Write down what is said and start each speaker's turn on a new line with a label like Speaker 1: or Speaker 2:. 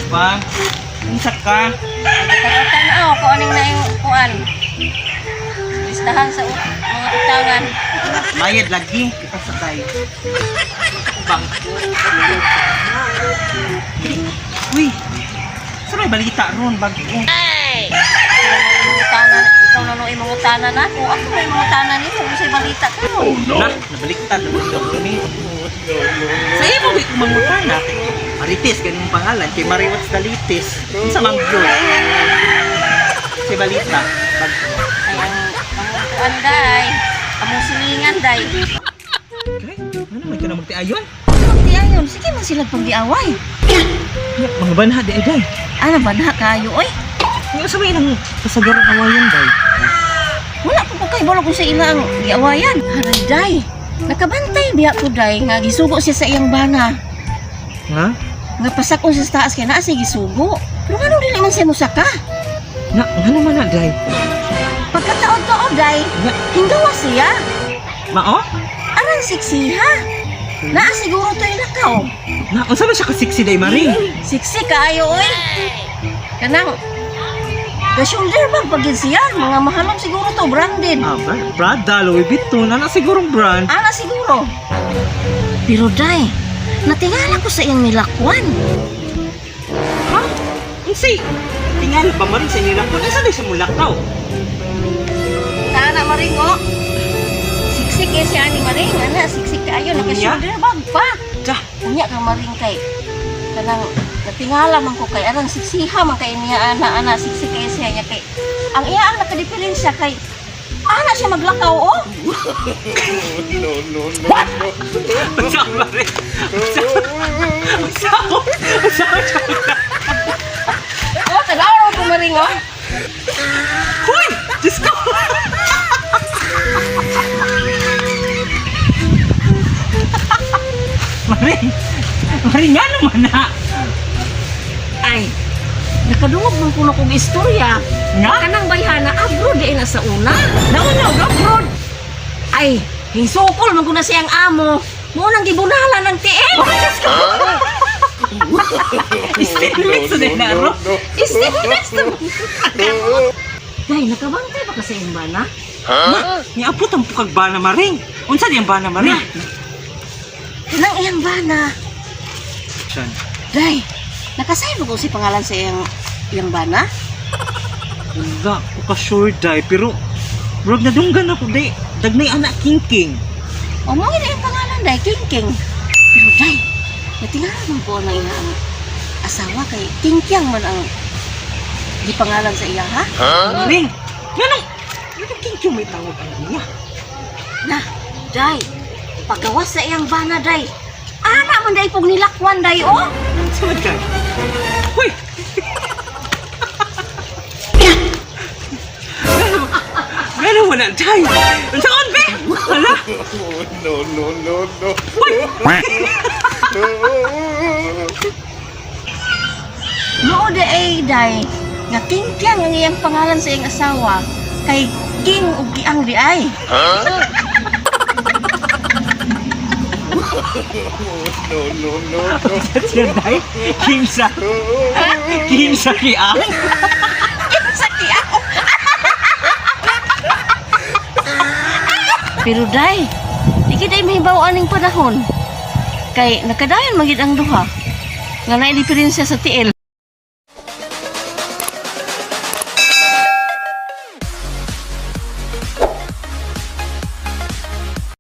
Speaker 1: Ba? Unsa ka?
Speaker 2: Tanaw ko aning naing kuan. Listahan sa mga utangan.
Speaker 1: Mayad lagi kita sa tayo. Bangko. Uy. Sa may balita ron bago.
Speaker 2: Ay! Mangutana, ikaw na no mangutana na ako. Ako may mangutana nimo kung sa'y balita ka. Oh,
Speaker 1: Na, nabaliktad na ko ni. Sa imo ko mangutana. Marites ganing pangalan kay Mariwats Dalitis. Unsa man gyud? Sa balita. Bag
Speaker 2: Ay, ang kuan day. Among silingan day.
Speaker 1: Okay, ano man ka na magtiayon?
Speaker 2: Di ayon, sige man sila paggiaway.
Speaker 1: Ya, mga banha di ay day.
Speaker 2: Ano ba na kayo oy?
Speaker 1: Nga sa may ilang kasagaran awayan day.
Speaker 2: Wala po ko kay balo kung sa ila ang giawayan. Haray day. Nakabantay biya ko day nga gisugo siya sa iyang bana.
Speaker 1: Ha?
Speaker 2: Nga pasakon siya sa taas kay naa siya gisugo. Pero ngano dili man siya mosaka?
Speaker 1: Na, nga naman na day.
Speaker 2: Pagkataod-taod day,
Speaker 1: Nga,
Speaker 2: hinggawa siya.
Speaker 1: mao?
Speaker 2: Aran siksiha. Naa siguro to ilakaw.
Speaker 1: Na, unsa man siya ka sexy day Maring?
Speaker 2: Siksi kaayo oy. Kanang ga shoulder bag pagid siya, mga mahalong siguro to branded.
Speaker 1: Ah, Prada, Louis Vuitton, ana sigurong brand.
Speaker 2: Ana siguro. Pero day, natingala ko sa iyang nilakwan.
Speaker 1: Ha? Unsay? Tingala ba Maring sa nila ko? Unsa day sa mulakaw?
Speaker 2: Tana maring oh. Siksik kay siya ani maring, ana siksik kaayo naka
Speaker 1: Unya?
Speaker 2: shoulder bag pa.
Speaker 1: Da,
Speaker 2: Unya kang maring kay kanang natingala man ko kay arang siksiha man kay niya ana ana siksik kay siya niya kay ang iya ang nakadiferensya kay ana siya maglakaw oh.
Speaker 3: No, no, no, no.
Speaker 1: unsa Maring? Unsa? Unsa? Unsa?
Speaker 2: Oh, tanaw ko maring oh.
Speaker 1: Hoy! Diyos ko! Maring! Maring, nga naman na!
Speaker 2: Ay, nakadungog man kuno kog istorya.
Speaker 1: Nga?
Speaker 2: Kanang bayhana abroad di na sa una.
Speaker 1: Nauna og abroad!
Speaker 2: Ay, hisukol man kuno siyang amo. Mo nang gibunala ng tiil.
Speaker 1: Stainless na na ro.
Speaker 3: No.
Speaker 2: Stainless na. Day, nakabantay ba ka sa iyong bana?
Speaker 1: Ma, niabot ang pukag bana Maring. Unsa di ang bana Maring?
Speaker 2: Kanang iyang bana.
Speaker 1: Siyan.
Speaker 2: Day, nakasay ba ko si pangalan sa iyang iyang bana?
Speaker 1: Wala ko ka sure day pero murag nadunggan ako day. Dagnay anak king king.
Speaker 2: O mo gid ang pangalan day, King King. Pero day, natingala man ko ang iyang asawa kay King Kyang man ang gipangalan sa iya ha?
Speaker 1: Maring, nganong nganong king king may tawag ang niya?
Speaker 2: Na, day, pagawas sa iyang bana day. Ana man day pug nilakwan day oh.
Speaker 1: Unsa man kay? Hoy! Ngano wala day? Unsa on be? Wala.
Speaker 3: No, no, no, no.
Speaker 2: Noo di ay day, nga King Kyang ang iyang pangalan sa iyang asawa kay King ug Kiang di ay.
Speaker 3: No, no, no, no.
Speaker 1: Siya day? King sa King sa kiang.
Speaker 2: Sa Kiang. Pero day, di gid ay mahibaw aning panahon. Kay nakadayon magid ang duha. Nga naay diferensya sa tiil.